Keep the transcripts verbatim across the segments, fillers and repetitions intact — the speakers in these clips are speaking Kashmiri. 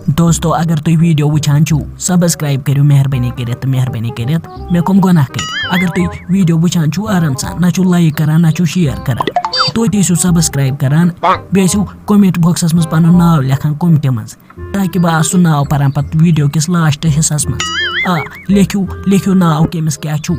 دوستو، اگر تُہۍ video وٕچھان چھِو، subscribe کٔرِو مہربٲنی کٔرِتھ تہٕ مہربٲنی کٔرِتھ۔ مےٚ کٕم گۄناہ کٔرۍ؟ اگر تُہۍ video وٕچھان چھِو آرام سان، نہ چھِو like کران، نہ چھِو share کران، توتہِ ٲسِو subscribe کران، بیٚیہِ ٲسِو comment boxس منٛز پنُن ناو لیکھان commentہِ منٛز، تاکہِ بہٕ آسہٕ سُہ ناو پران پتہٕ video کِس last حصس منٛز۔ آ، لیکھِو، لیکھِو ناو کٔمِس کیٛاہ چھُو۔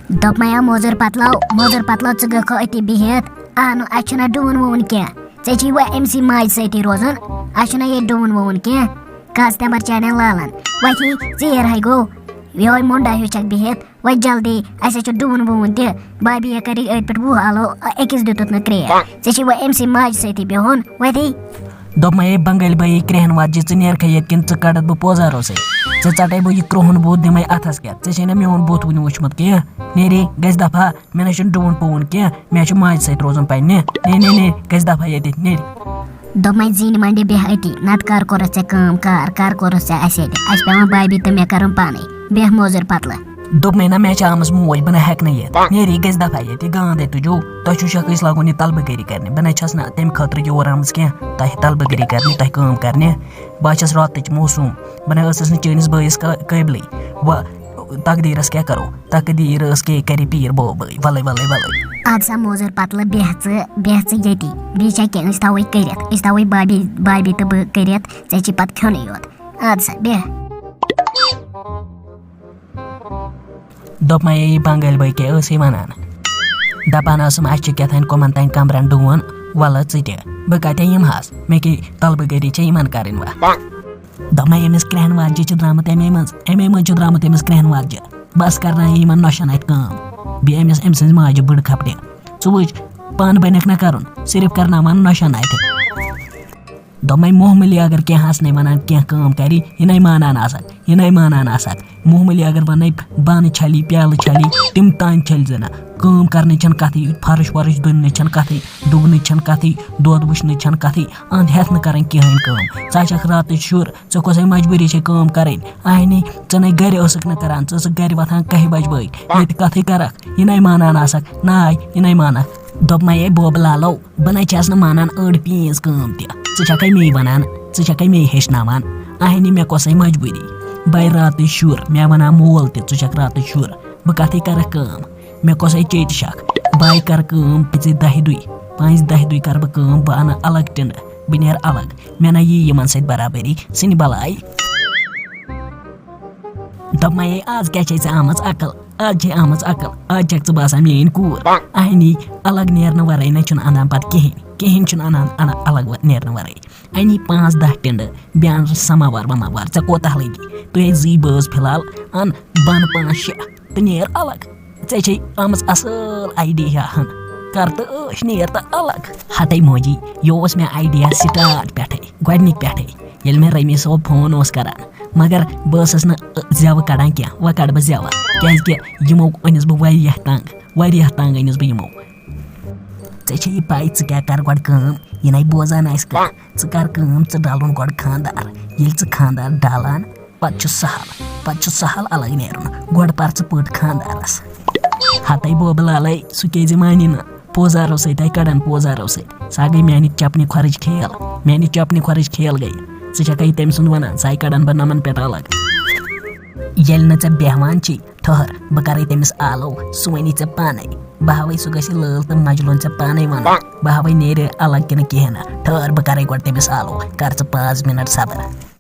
دوٚپمَے یا موزر پتلو، موزر پتلو، ژٕ گٔکھو أتی بِہِتھ۔ اہنُو، اَسہِ چھُنہ ڈوٗن ووٗن کینٛہہ۔ ژےٚ چھُے وۄنۍ أمۍ سٕے ماجہِ سۭتی روزُن۔ اَسہِ چھُنہ ییٚتہِ ڈوٗن ووٗن کینٛہہ۔ کَس تٮ۪مبر چانٮ۪ن لالَن۔ وۄتھی، ژیر ہے گوٚو۔ یِہوٚے مُنڈا ہیوٗ چھَکھ بِہِتھ۔ وۄتھ جلدی، اَسہِ ہے چھُ ڈوٗن ووٗن تہِ۔ بابی ہے کَرِ أتھۍ پٮ۪ٹھ وُہ آلو، أکِس دیُتُتھ نہٕ کرٛیک۔ ژےٚ چھُے وۄنۍ أمۍ سٕے ماجہِ سۭتی بِہُن۔ وۄتھی۔ دوٚپمَے، ہے بنگٲلۍ بٲیی کرٛٮ۪ہن واتجہِ، ژٕ نیرکھے ییٚتہِ کِنہٕ ژٕ کَڑَتھ بہٕ پوزاروسٕے؟ ژےٚ ژَٹَے بہٕ یہِ کرٛوٚہُن بُتھ، دِمَے اَتھَس کٮ۪تھ۔ ژےٚ چھے نہ میون بُتھ وٕنہِ وٕچھمُت کینٛہہ۔ نیرے، گژھِ دفعہ۔ مےٚ نہ چھُنہٕ ڈوٗن پوٗن کینٛہہ، مےٚ چھُ ماجہِ سۭتۍ روزُن پنٛنہِ۔ نیر، نیر، نیر، گژھِ دفعہ ییٚتہِ، نیر۔ دوٚپمَے، زِنۍ منٛڈِ بیٚہہ أتی، نَتہٕ کَر کوٚرُتھ ژےٚ کٲم، کار، کَر کوٚرُتھ ژےٚ اَسہِ ییٚتہِ؟ اَسہِ پٮ۪وان بابی تہٕ مےٚ کَرُن پانَے۔ بیٚہہ موزر پتلہٕ۔ دوٚپمَے نہ، مےٚ چھِ آمٕژ موج، بہٕ نہ ہٮ۪کہٕ نہٕ یِتھ۔ نیر، یہِ گژھِ دفعہ ییٚتہِ، یہِ گانٛد ہے تُجو۔ تۄہہِ چھُو شخص لاگُن یہِ طلبہٕ گٔری کرنہِ۔ بہٕ نہ چھَس نہٕ تَمہِ خٲطرٕ یور آمٕژ کینٛہہ، تۄہہِ طلبہٕ گٔری کرنہِ، تۄہہِ کٲم کرنہِ۔ بہٕ ہا چھَس راتٕچ موسوٗم، بہٕ نہ ٲسٕس نہٕ چٲنِس بٲیِس قٲ-، قٲبلٕے۔ وۄنۍ تقدیٖرَس کیٛاہ کَرو؟ تقدیٖر ٲس کے کَرِ پیٖر بوبٕے۔ وَلَے، وَلَے، وَلَے۔ اَدٕ سا موزر پتلہٕ، بیٚہہ ژٕ، بیٚہہ ژٕ ییٚتی۔ بیٚیہِ چھا کینٛہہ؟ أسۍ تھاوَے کٔرِتھ، أسۍ تھاوَے بابی، بابی تہٕ بہٕ کٔرِتھ، ژےٚ چھِ پَتہٕ کھیوٚنٕے یوت۔ اَدٕ سا، بیٚہہ۔ دوٚپمَے، یہِ بنگٲلۍ بٲے کیٛاہ ٲسٕے وَنان؟ دَپان ٲسٕم، اَسہِ چھِ کیٛاہ تام کَمَن تام کَمرَن ڈوٗن، وَلہٕ ژٕ تہِ۔ بہٕ کَتہِ یِمہٕ ہَس؟ مےٚ کیٛاہ طلبہٕ گٔری چھےٚ یِمَن کَرٕنۍ وَ؟ دوٚپمَے، أمِس کرٛٮ۪ہن واتجہِ چھِ درٛامُت اَمے منٛز، اَمے منٛز چھِ درٛامُت أمِس کرٛٮ۪ہن واتجہِ۔ بَس کَرناوِ یِمَن نۄشَن اَتھِ کٲم۔ بیٚیہِ أمِس، أمۍ سٕنٛزِ ماجہِ بٕڈ کھپٹہِ۔ ژٕ وٕچھ، پانہٕ بَنٮ۪کھ نہ کَرُن، صرف کَرناوان نۄشَن اَتھِ۔ دوٚپمَے، معموٗلی اگر کینٛہہ آسنَے وَنان، کینٛہہ کٲم کَرِ، یہِ نَے مانان آسَکھ، یہِ نَے مانان آسَکھ۔ معموٗلی اگر وَنَے، بانہٕ چھَلی، پیالہٕ چھَلی، تِم تام چھٔلۍ زِ نہٕ۔ کٲم کَرنٕچ چھَنہٕ کَتھٕے، فرٕش ورٕش دُننٕچ چھَنہٕ کَتھٕے، ڈُونٕچ چھَنہٕ کَتھٕے، دۄد وٕچھنٕچ چھَنہٕ کَتھٕے، اَہَنٛد ہٮ۪تھ نہٕ کَرٕنۍ کِہیٖنۍ کٲم۔ ژٕ ہا چھَکھ راتٕچ شُر، ژےٚ کۄسَے مجبوٗری چھے کٲم کَرٕنۍ؟ اَہنی، ژٕ نَے گَرِ ٲسٕکھ نہٕ کَران، ژٕ ٲسٕکھ گَرِ وۄتھان کَہہِ بَجہِ بٲگۍ، ییٚتہِ کَتھٕے کَرَکھ، یہِ نَے مانان آسَکھ، ناے، یہِ نَے مانَکھ۔ دوٚپمَے، ہے بوبہٕ لالو، بہٕ نَے چھَس نہٕ مانان أڑ پیٖنٛژ کٲم تہِ۔ ژٕ چھَکھَے مے وَنان، ژٕ چھَکھَے مے ہیٚچھناوان۔ اَہنہِ، مےٚ کۄسَے مجبوٗری؟ بَے راتٕچ شُر، مےٚ وَنان مول تہِ، ژٕ چھَکھ راتٕچ شُر۔ بہٕ کَتھٕے کَرَکھ کٲم؟ مےٚ کۄسَے چیٚتہِ شَکھ؟ بَے کَرٕ کٲم، پانٛژِ دَہہِ دُے، پانٛژِ دَہہِ دُے کَرٕ بہٕ کٲم، بہٕ اَنہٕ الگ ٹِنٛڈٕ، بہٕ نیرٕ الگ۔ مےٚ نہ یی یِمَن سۭتۍ برابری، ژھٕنہِ بَلاے۔ دوٚپمَے، آز کیٛاہ چھے ژےٚ آمٕژ عقل؟ آز چھے آمٕژ عقل، آز چھَکھ ژٕ باسان میٛٲنۍ کوٗر۔ اَہنی، الگ نیرنہٕ وَرٲے نہ چھُنہٕ اَنان پَتہٕ کِہیٖنۍ، کِہیٖنۍ چھُنہٕ اَنان، اَنان الگ وَ-، نیرنہٕ وَرٲے۔ اَنی پانٛژھ دَہ ٹِنٛڈٕ، بیٚیہِ اَن سَماوار وَماوار، ژےٚ کوتاہ لَگی؟ تُہۍ ہے زٕے بٲژ فِلحال، اَن بَن پانٛژھ شےٚ تہٕ نیر الگ۔ ژےٚ چھے آمٕژ اَصٕل idea ہن، کَر تہٕ عٲش، نیر تہٕ الگ۔ ہَتَے موجی، یہِ اوس مےٚ idea start پٮ۪ٹھَے، گۄڈٕنِکۍ پٮ۪ٹھَے، ییٚلہِ مےٚ رمی صٲب phone اوس کَران۔ مگر بہٕ ٲسٕس نہٕ زٮ۪وٕ کَڑان کینٛہہ، وۄنۍ کَڑٕ بہٕ زٮ۪وٕ، کیٛازِکہِ یِمو أنِس بہٕ واریاہ تنٛگ، واریاہ تنٛگ أنِس بہٕ یِمو۔ ژےٚ چھے یہِ پَے، ژٕ کیٛاہ کَر گۄڈٕ کٲم، یہِ نَے بوزان آسہِ کانٛہہ۔ ژٕ کَر کٲم، ژٕ ڈَلُن گۄڈٕ خانٛدار۔ ییٚلہِ ژٕ خانٛدار ڈالان، پَتہٕ چھُ سہل، پَتہٕ چھُ سہل الگ نیرُن۔ گۄڈٕ پَر ژٕ پٔٹ خانٛدارَس۔ ہَتَے بوبہٕ لالَے، سُہ کیٛازِ مانہِ نہٕ؟ پوزارو سۭتۍ آے کَڑان، پوزارو سۭتۍ۔ سۄ گٔے میٛانہِ چَپنہِ کھۄرٕچ کھیل، میٛانہِ چَپنہِ کھۄرٕچ کھیل گٔے۔ ژٕ چھَکھَے تٔمۍ سُنٛد وَنان، سۄ آے کَڑان بہٕ نَمَن پٮ۪ٹھ الگ۔ ییٚلہِ نہٕ ژےٚ بیٚہوان چھی، ٹھٔہر، بہٕ کَرَے تٔمِس آلو، سُہ وَنی ژےٚ پانَے۔ بہٕ ہاوَے سُہ گژھِ لٲل تہٕ مَجلُن ژےٚ پانَے وَنُن۔ بہٕ ہاوَے نیرِ الگ کِنہٕ کِہیٖنۍ نہٕ۔ ٹھٔہر، بہٕ کَرَے گۄڈٕ تٔمِس آلو، کَر ژٕ پانٛژھ مِنَٹ صبر۔